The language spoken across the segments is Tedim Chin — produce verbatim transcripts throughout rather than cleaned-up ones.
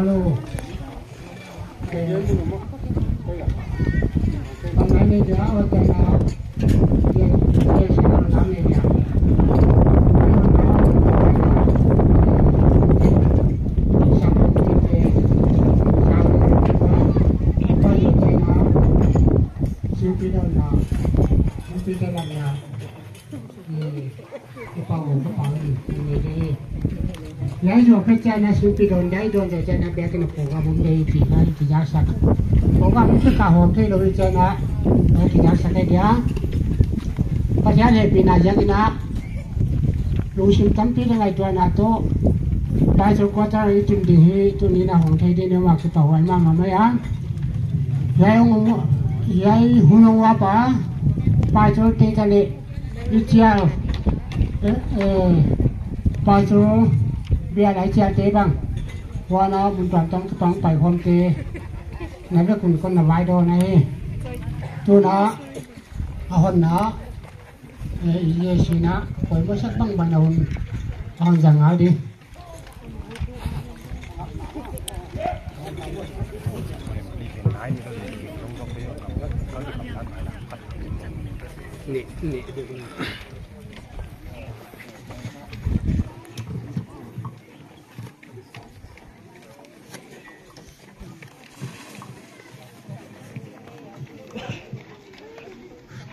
Hello. Singpi dawnna, singpi dawnna, i, i pau, i pau, i, i, i. Lai zuak khat ciangin a singpi dawn, dai dawn ciangin a biakinn a program om dei ci, lai kizaksak. Program om ci ka hawm thei lo i ciangin a, lai kizaksak kei dia. Pathian hehpihna ciangin a, lungsim tampi le ngaihtuahna tawh Pastor quarter i tun ding hi, tuni in a hong thei ding hi, amah kipahhuai mahmah mai a. Hiai hong, hiai hun hong uap a, Pastor te ka leh i cial, eh, eh, Pastor bia lai cial te bang, huan a mun tuam tawng kipang paikhawm te, na vek un kon na vai dawn a hi. Tuna a honna, eh, i Jesu in a poimoh sak bangbang na hun a hon zang ngal ding.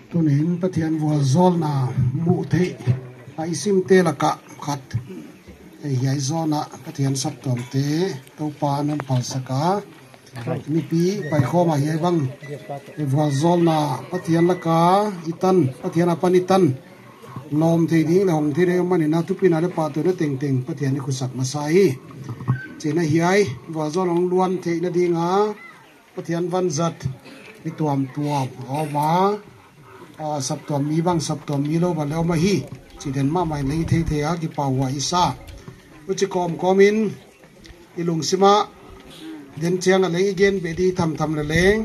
Tunin Pathian vualzawlna muh theih a i simte lakah khat, hei, hiai zawnah Pathian saptuamte Topa nan palsak a, mipi paikhawm a hiai bang, hei, vualzawlna Pathian laka i tan, Pathian apan i tan lawm thei ding le hong thei ding manin a thupina le pahtawina tengteng Pathian i khusak masa hi. Cina hiai vualzawl hong luan theihna dinga Pathian vanzat mi tuamtuam a om a, a, saptuam mi bang, saptuam mi lo bang le om ahi. Ciden mahmah in leng i theithei a kipahhuai i sa. Huci kawmkawmin i lungsimah den ciang a leng i gen beh di thamtham le leng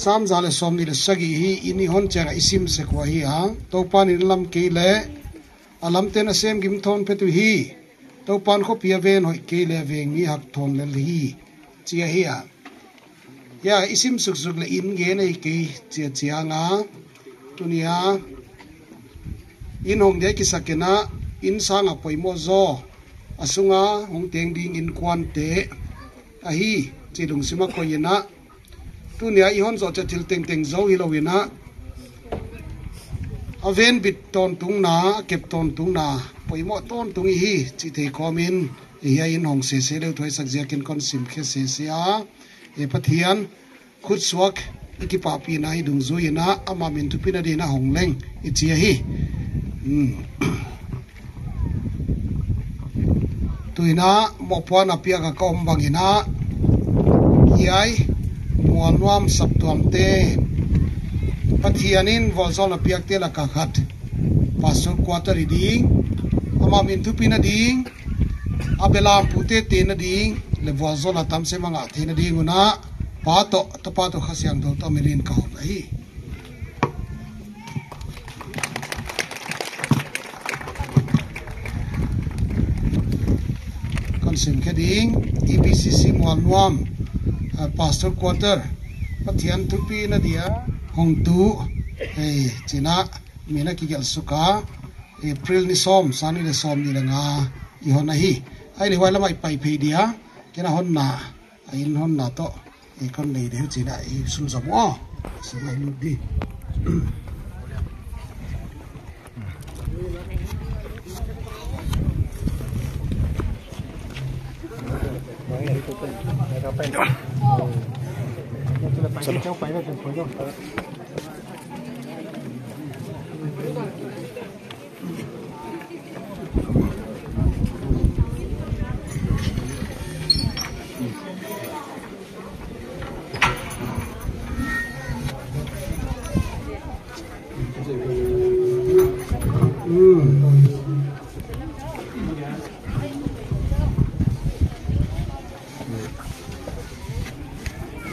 Sam za le sawmnih le sagih hi. Inn i hon ciangah i sim sek uh ahi a, Topa in lam kei le a lamten a sem gim thawn phet uh hi. Topa in khuapi a ven hoih kei le a veng mi hak thawn lel hi, ci ahi a. Hiai i sim suksuk le inn gen ahi kei, ci a cianga tunia inn hong dia kisak in a, inn sanga poimoh zaw, a sunga hong teng ding innkuante ahi ci lungsim a koih in a, tunia i hon zawh ciang thil tengteng zo hi lo in a, a venbit tawntungna, a kep tawntungna poimoh tawntung i hi cih thei kawmin, hiai inn hong sese leu thuaisak ziakin kon simkhia sese a, e Pathian khutsuak i kipahpihna i dungzui in a, ama min thupina dingin a hong leng i ci ahi. Hmm. Tu in a mohpuan a piak a ka om bangin a, hiai Mualnuam saptuamte Pathian in vualzawlna piakte laka khat Pastor quarter hi ding, ama min thupina ding, a belam pute tena ding le vualzawlna tamsem a ngah theihna ding un a, Pa tawh, Tapa tawh, Kha Siangtho tawh min in ka hon ahi. Kon simkhia ding, E B C C Mualnuam, ah, Pastor quarter Pathian thupina dia hong tu, hei, cina mina kigelh suka, April ni sawm, sang nih le sawmnih le nga i hon ahi. Ai le huai lamah i pai phei dia, kena honna, a inn honna tawh i kon nei deuh cina i sunzom aw. Sing ai lut di.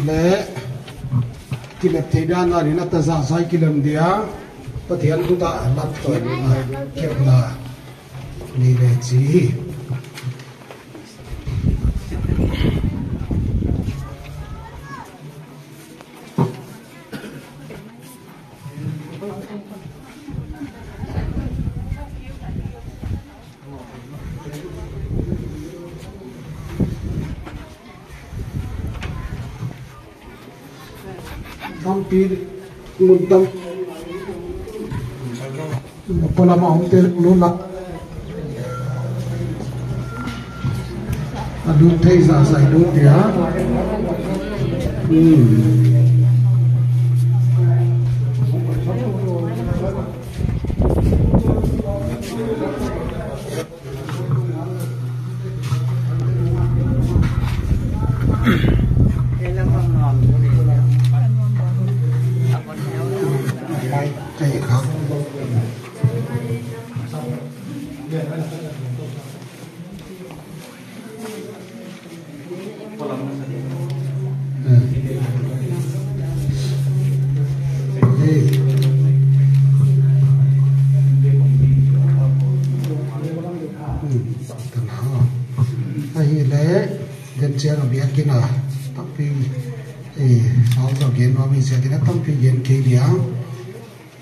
Le kilep thei dan a ding a tazah zai kilem dia Pathian khut ah lat toh kepna nei le ci hi. Tampi mun tam. Palam a omte lula. A dut thei zahzah i dut dia. Hmm. Ahih leh, den ciang a biakinn ah tampi, eh, sawm zaw gen nuam hi ziakin a tampi gen kei dia.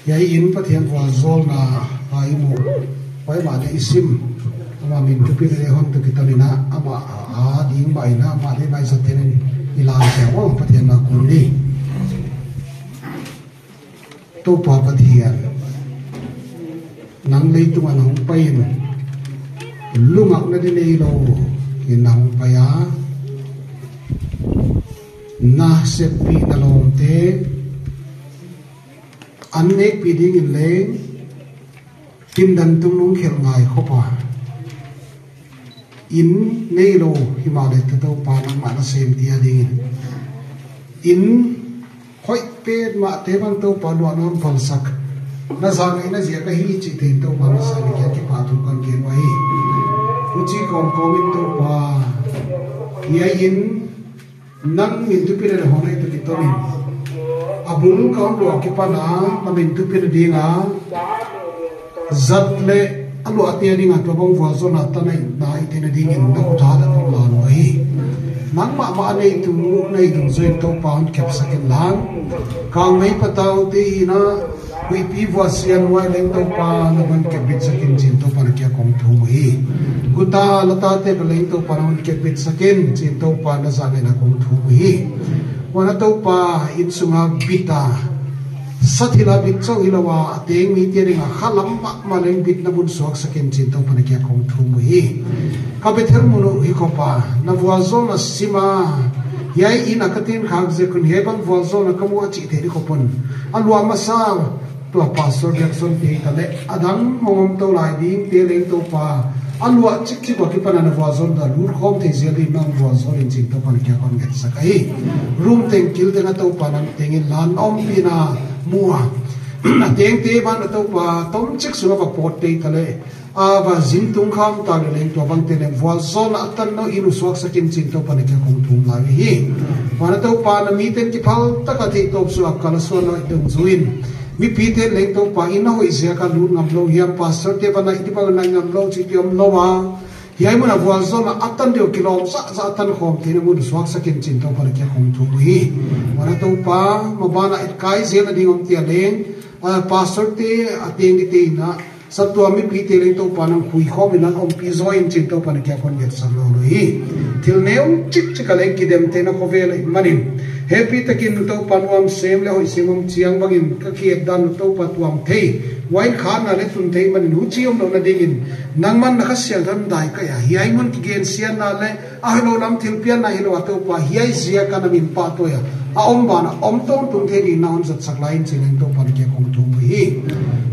Hiai in Pathian vualzawlna a i muh, huai mah leh i sim, amah min thupina leh hon tawh kiton in ah, amah a ding mah in ah, amah leh maizat theihna in i lai ciang, oh, Pathian na kum ni. Topa Pathian, nang leitung ah na hong pai in, lungakna di nei lo in na hong pai a, na seppihna lawmte an nekpih dingin leng, pindan tung nung khelh ngai khop a, inn nei lo himahleh Topa nangmah na sem tia dingin, inn hoih petmahte bang Topa luah na hon palsak, na zahngaihnate ziak ahi cih thei in Topa na sem tia kipahthu kon gen uh hi. Huchi kawmkawm in Topa, hiai in nang min thupina leh hon ahi tawh kiton in, a bul ka hon luah kipan a, na min thupina ding a, zat leh a luahte a ding a tua bang vualzawlna a tan a i theihna dingin na khut ah na hon la uh hi. Nangmah mah a neitu, neitu zui in Topa hon kepsak in lang. Kangmei pataute in ah, huihpi vuah sianhuai leng Topa na hon kepbitsak in ci in Topa na kiang kong thum uh hi. Guta latate ka leng Topa na hon kepbitsak in ci in Topa na zahngaihnate kong thum uh hi. Huan a Topa, inn sung a bit a, sathil a bit chauh hi lo a, a teng mite a ding a khalam mahmah leng bitna mun suaksak in ci in Topa na kiang kong thum uh hi. Ka Bethel mun uh hi khop a, na vualzawlna sim a, hiai inn ah ka teng khak ziak un hiai bang vualzawlna ka mu a cih theih di khop un, a luah masa tua Pastor Jackson te hi ta leh, a dang hong om to lai dingte leng Topa, a luah cikcik uh a kipan a na vualzawlna lut khawm thei zel dingin nang vualzawl in ci in Topa na kiang kon ngetsak ahi. Room teng kil teng a Topa nang teng in la na ompihna mu a, a tengte ban a Topa tomcik sung a va pawtte hi ta leh, a va zin tung kham ta leh leng tua bangte leng vualzawlna a tan lo in uh suaksak in ci in Topa na kiang kong thum lai uh hi. Huan a Topa, na mite in kiphal tak a theih tawp suak a kalsuan lo i dong zui in, mipite in leng Topa, inn a hoih ziak a lut ngam lo hiam, pastorte bang a i di bang a nai ngam lo cihte om lo a, hiai mun a vualzawlna a tan deuh kilawm zahzah a tan khawm theihna mun suaksak in ci in Topa na kiang kong thum uh hi. Huan a Topa, maban a etkai zel a ding om tia leng, a, pastorte a teng dite in ah, saptuam mipite leng Topa nang khui khawm in nang ompih zaw in ci in Topa na kiang kon ngetsak nawn uh hi. Thil neu cikcik a leng kidem theihna khovel ahih manin, hehpihtakin Topa nuam sem leh hoih sem om ciang bangin ka ki-et dan uh Topa tuam thei, huai in khanna leh tun thei manin huchi om lohna dingin, nangman na Kha Siangthou in dai kaih a, hiai mun kigensiatna leh a hoih lo lam thilpiakna hi lo a Topa, hiai ziak a na min pahtawi a, a om ban a om tawntung thei dingin na hon zatsak lai in ci in Topa na kiang kong thum uh hi.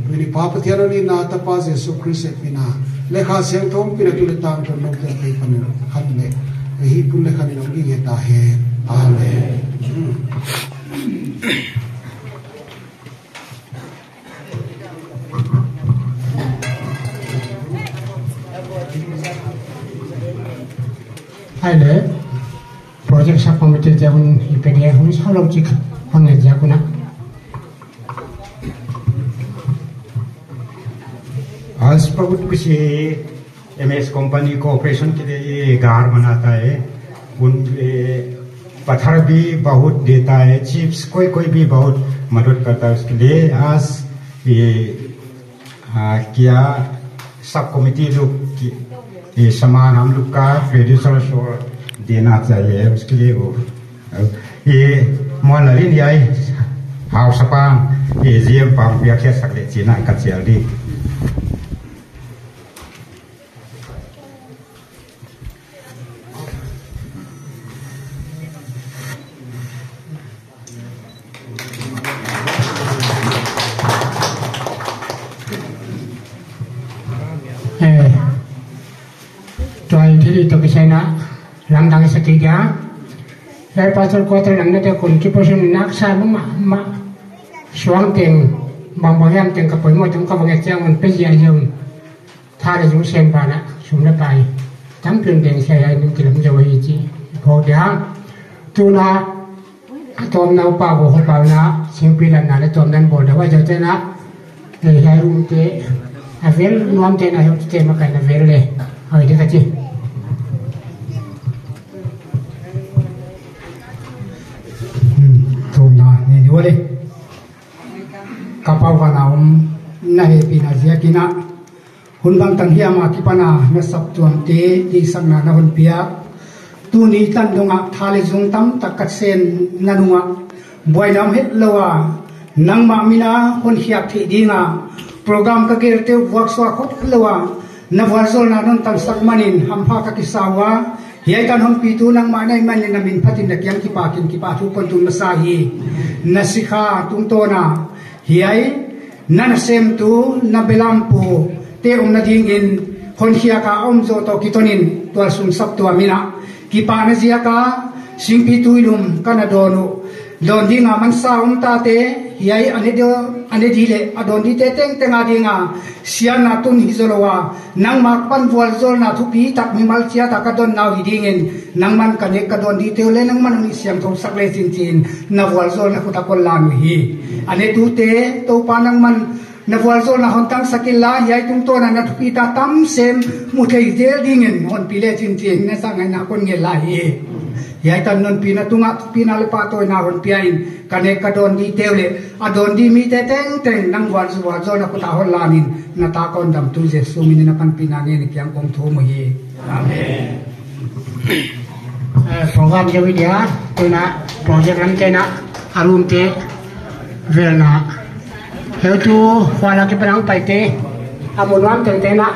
Tuni Pa Pathian hon itna, Tapa Jesu Khrist hehpihna leh Kha Siangthou ompihna tu leh tangthu note a pei panin khan leh, ahi tun leh khan in hong gige ta hen. Amen. Hai le, project subcommittee te hun i pe dia hun sau lo cik hon ne dia kuna. आज बहुत खुशी है, MS company को ऑपरेशन के लिए ये घर बनाता है। उन, ये पत्थर भी बहुत देता है, चिप्स, कोई, कोई भी बहुत मदद करता है उसके लिए। आज ये, आ, क्या सब कमेटी लोग की, ये सामान हम लोग का प्रोड्यूसर शो देना चाहिए, उसके लिए वो, ये मोहन लालिन याई Hausapa, i ziam pang piak khiatsak leh cina ka cial ding. Eh, tua i thil i tawh kisai na lamdang i sa kik a. Hei, Pastor Quarter lam na te kun kipuasin naksa mahmah. Suang teng, bangbang hiam teng ka poimawh teng ka va nget ciangun pia zia hiam. Tha le zung sem banah sum le pai tampi un beng sia, hiai ning kilam zo hi ci phawk dia. Tuna a tawmna upa ko hopau na singpi latna le tawmna bawl deuh a, hiai tena, eh, hiai room te a vel nuam tena, hiai te makaihna vel le a oi dek a ci. Hmm, tawmna ni ni ua le. Ka pau vana om na hehpihna ziakin ah, hun bangtan hiam a kipan a na saptuamte deihsakna na honpia. Tuni tan dongah tha le zung tamtak ka sem na nungah, buaina om het lo a, nangmah min a honkhiak theih dinga program ka gelte uh vuaksuak khop lo a, na vualzawlna nong tangsak manin hampha ka kisa uh a, hiai tan honpitu nangmah na hih manin na min phatin na kiang kipakin kipahthu pon tung masa hi. Na sikha tungtawn a hiai na nasemtu, na belampute om nadingin honkhiak a om zawh tawh kitonin tualsung saptuam in ah kipahna ziak a singpi tuilum ka na dawn uh. Dawn dinga mansa om tate, hiai a ne di, a ne di le a dawn dite tengteng a dinga siatna tun hi zaw lo a, nangmah pan vualzawlna thupi tak mimal ciat a ka dawn uh hi dingin, nangman ka nek ka dawn dite uh le nangman hong siangthosak le cin ci-in na vualzawlna khut ah ka hon lan uh hi. A netute, Topa nangman na vualzawlna hon tangsak inla, hiai tungtawn a na thupita tam sem mu thei zel dingin honpi le cin ci-in na sang ngaihna ka hon ngen lai hi. Hiai tan nong pina tungah thupina le pahtawina honpia in, ka nek ka dawn dite uh le a dawn di mite tengteng nang vualzawlna khut ah hon lanin na ta ka hon damtu Jesu min in a panpihna ngen i kiang kong thum uh hi. Amen. Eh, program zeu hi dia, tuna project lam tena a room te velna. Heutu huala kipan a hong paite a mu nuam tengtena.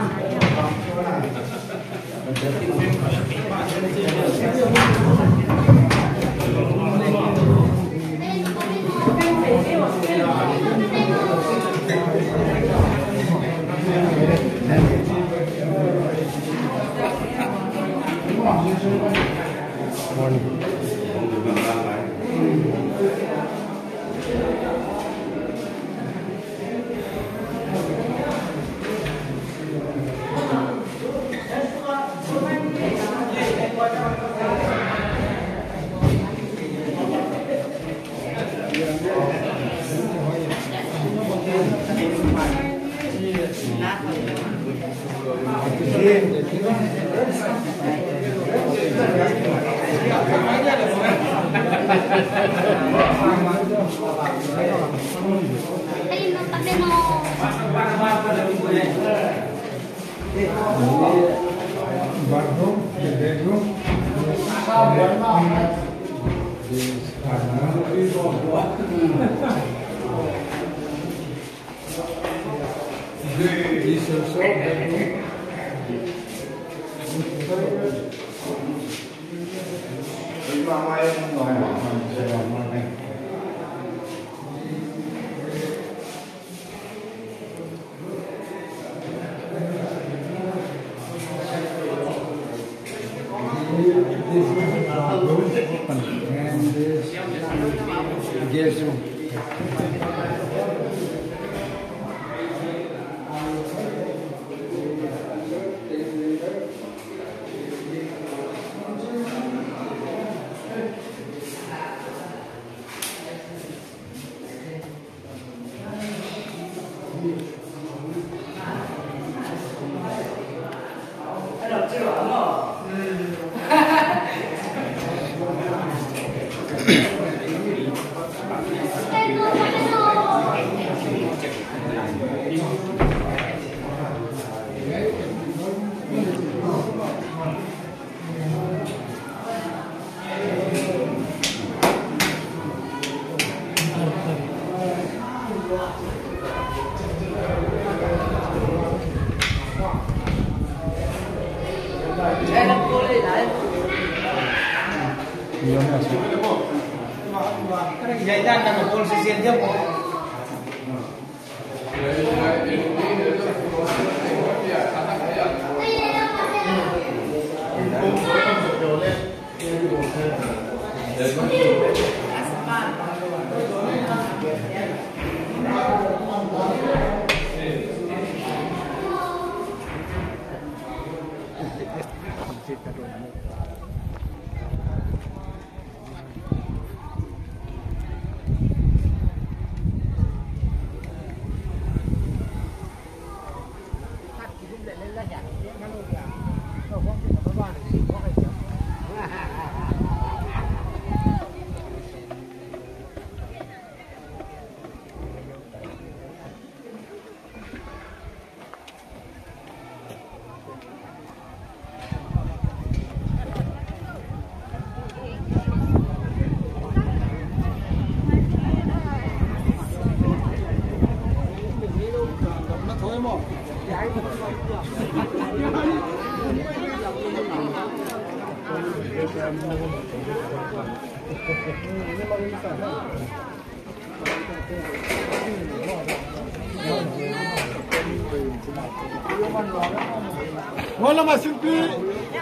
Wala ma simpi,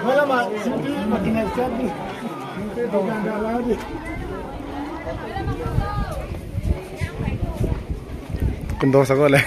wala ma simpi, ma kina simpi. Simpi, bukan ada lagi. Kendor sagol, eh.